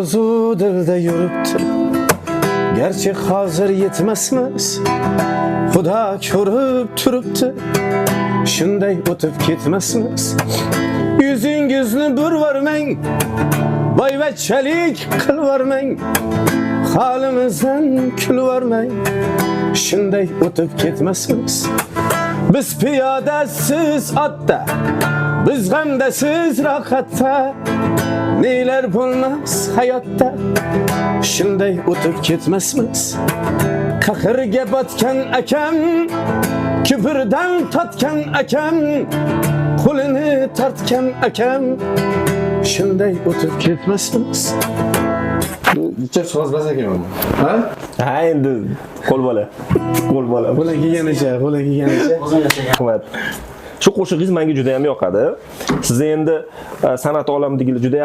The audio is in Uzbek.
Orzu dilda yuribdi. Garchi hozir yetmasmiz, Xudo ko'rib turibdi. Shunday o'tib ketmasmiz. Yuzingizni burvormang, boyvachchalik qilvormang, holimizdan kulvormang. Shunday o'tib ketmasmiz. Biz piyoda, siz otda, biz g'amda, siz rohatda. Nelar bo'lmas hayotda. Shunday o'tib ketmasmiz. Qahrga botgan akam, kibrdan totgan akam, qo'lini tortgan akam. Shunday o'tib ketmasmiz. Necha so'zlas ekan? Ha? Ha, endi qo'l bola. Qo'l bola. Qo'li kelganicha, qo'li kelganicha. Rahmat. Shu qo'shig'ingiz menga juda ham yoqadi. Sizni endi san'at olamidagilar juda